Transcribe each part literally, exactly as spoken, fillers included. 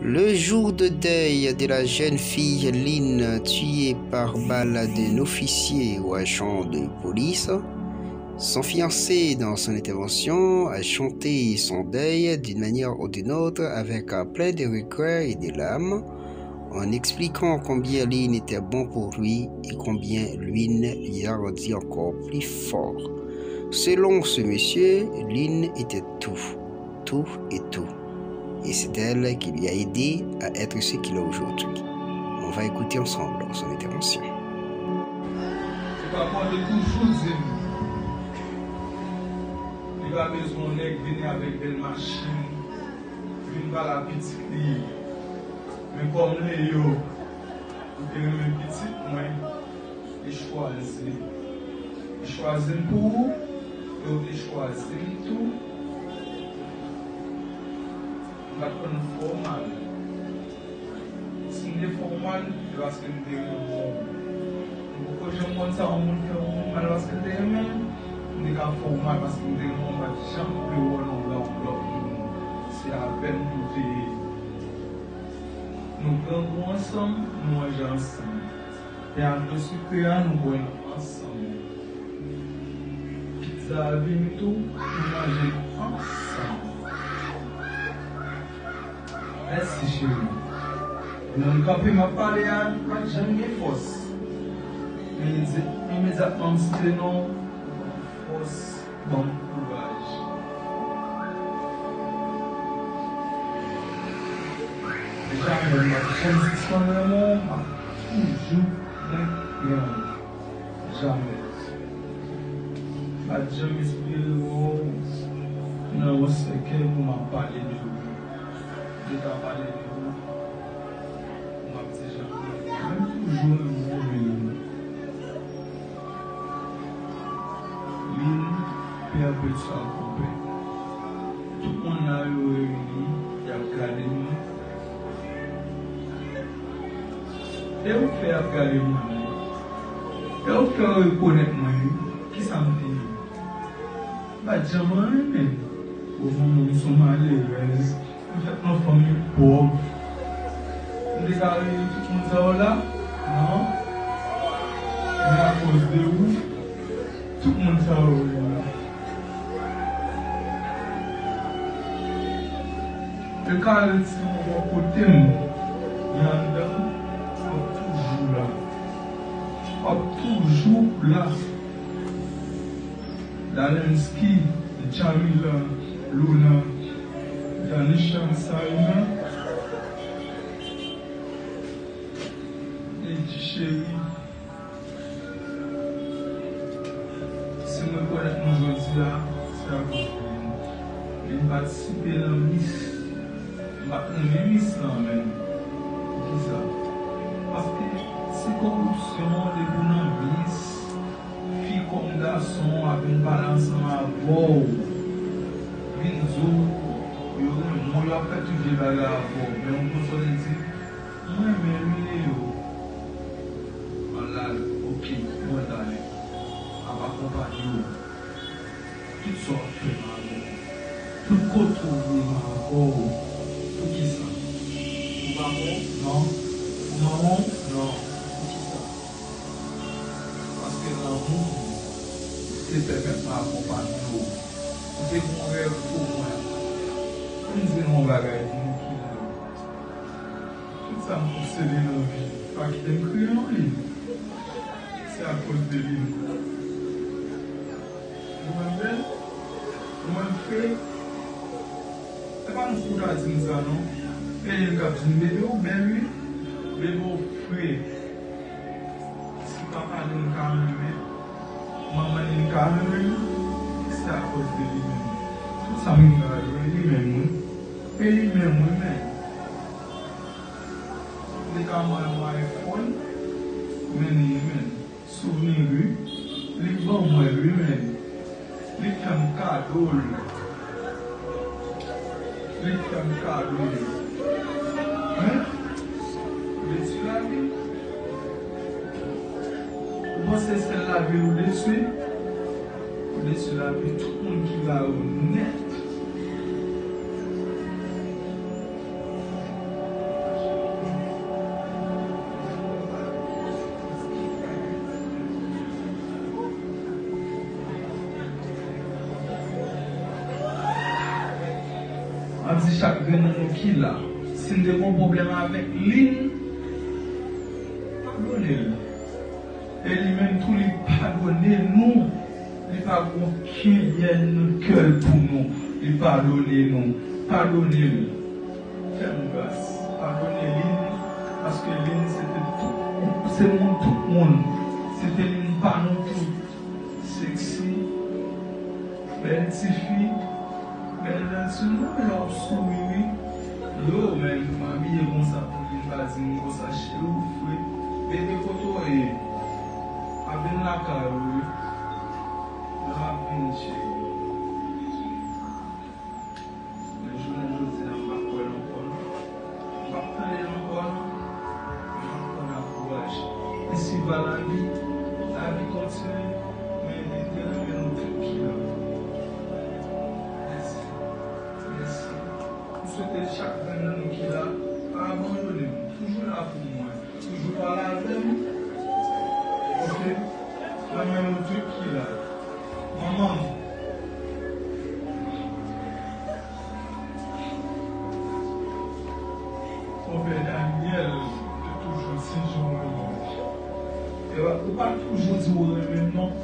Le jour de deuil de la jeune fille Lynn, tuée par balle d'un officier ou agent de police, son fiancé, dans son intervention, a chanté son deuil d'une manière ou d'une autre, avec, euh, plein de regrets et de larmes, en expliquant combien Lynn était bon pour lui et combien Lynn lui a rendu encore plus fort. Selon ce monsieur, Lynn était tout, tout et tout. Et c'est elle qui lui a aidé à être ce qu'il est aujourd'hui. On va écouter ensemble son intervention. Papa, li toujou di m, li pa bezwen yon nèg vini avèk bèl machin, vin pale a pitit li. Men kòm Leo, ou te renmen pitit mwen, li chwazi. Li chwazi m pou ou, e ou te chwazi m tou. M pa t konn fè w mal. Si m te fè w mal, se paske m te renmen w. M poko janm konn sa yon moun fè yon moun mal paske l te renmen l. M te ka fè w mal paske m te renmen w, m pa t janm vle wè w nan bra yon lòt moun. Se avè m nou te ye. Nou grangou ansanm, nou manje ansanm. Te achte sikre a, nou bwè l ansanm. Pizza a vini tou, nou manje l ansanm. Mèsi, cheri. Nan kanpe m ap pale a, m pa t janm gen fòs. Men imedi-, imedyatman m site non w, ou ban m fòs, ban m kouraj. Jamè m pa t janm sispann renmen w, m ap toujou renmen w. Jamè. M pa t janm espere wè w nan yon sèkèy pou m ap pale de ou. M te ka pale de ou, m ap di jan m ye. Men m toujou renmen w, Lynn. Lynn Perpétual Compère. Tout moun la yo reyini, y ap gade m. E ou fè y ap gade mwen menm? E ou fè yo rekonèt mwen wi? Kisa m te ye? M pa t janm renmen. Bon, manman m se yon malerèz. M fèt nan fanmi pòv. M te ka reyini tout moun sa yo la? Non. Men akoz de ou, tout moun sa yo reyini. Yo ka retire w bò kote m, men anndan m, w ap toujou la. W ap toujou la. Dalensky, Jamila, Luna, Danisha, Sarina, Lady Chérie. Si m rekonèt nou jodi a, se akoz de li. Li patisipe nan Miss. M pa t renmen Miss lan menm. Poukisa? Paske se koripsyon depi w nan Miss. Fi kòm gason ap vin pale ansanm avè w. Vin di w yo renmen w, yo ap fè tout vye bagay avè w. Men w konn sa w te di? Mwen menm, Leo. Ann la, oke, mwen tande. Ap akonpanye w. Tout sa w ap fè m avè w. Tout kote w ye m avè w. Poukisa? Ou papa w? Non. Ou manman w? Non. Poukisa? Paske lanmou w te pèmèt m akonpanye w. Ou te gen yon rèv pou mwen. Ann di m yon bagay, di m ki rèv. Tout sa m posede nan vi, pa kite m kriye non, Lynn. Se akoz de Lynn. Ou wè m bèl? Ou wè m fre? Se pa nou ki ta di m sa non. E Lynn k ap di m, bebe, ou bèl wi. Bebe, ou fre. Si papa Lynn ka renmen, manman Lynn ka renmen m, se akoz de li menm. Tout sa m gen nan lavi a, li menm wi. E li menm wi, men. Li ka ban m yon iPhone, men li menm. Souvni wi. Li ban mwen l wi, men. Li fè m kado l. Li fè m kado l. Men, ou detwi lavi. Ou panse sèl lavi l ou detwi? Ou detwi lavi tout moun ki la yo nèt. M ap di chak grenn nan nou ki la, si n te gen yon pwoblèm avèk Lynn, padone l. E li menm tou, li padone nou. Li pa gen okenn yèn nan kè l pou nou. Li padone nou. Padone l. Fè nou gras. Padone Lynn, paske Lynn se te tout, se moun tout moun. Se te youn pa nou tout. Sexy, bèl tifi, bèl danse, m renmen jan w ap souri wi. Yo, men m abiye konsa pou vin pa di m konsa, cheri w fre. Bebe, kote w ye? Pa vin lakay ou wi. Lè m ap vini, cheri. Men jounen jodi a, m p ap wè l ankò non. M p ap tande l ankò non. M p ap konn ankouraje. Ensi va lavi. Lavi kontinye. Men li te renmen nou tout ki la. Mèsi. Mèsi. M swete chak grenn nan nou ki la, pa abandone m. Toujou la pou mwen. Toujou pale avè m. Ok? Mwen menm nou tout ki la. Manman m. Konpè Daniel te toujou di jan w renmen m. E ou pa toujou di w renmen m non.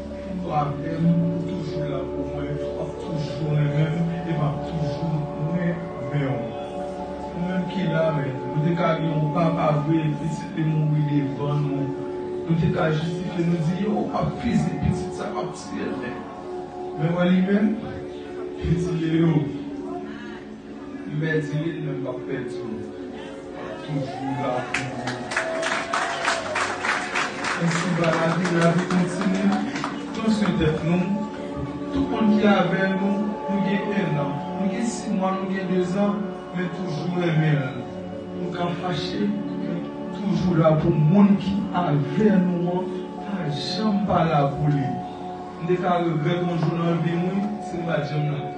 Ou avè m, ou toujou la pou mwen, w ap toujou renmen m, e m ap toujou renmen w. Nou menm ki la, men, nou te ka gen yon papa vre, pitit li mouri devan nou. Nou te ka jistifye, nou di, yo, w ap fizi pitit sa, w ap tiye l, men, men wè li menm, pitit li yo. M pèdi li, men m p ap pèdi w. M ap toujou la pou ou. Ensi va lavi, lavi kontinye. Pran swen tèt nou. Tout moun ki avè nou, nou gen en an, nou gen sis mwa, nou gen dezan, men toujou renmen l. Nou ka fache, men toujou la pou moun ki avè nou an, pa janm pa la pou li. M te ka regrèt yon jou nan vi m, wi, si m pa t janm la.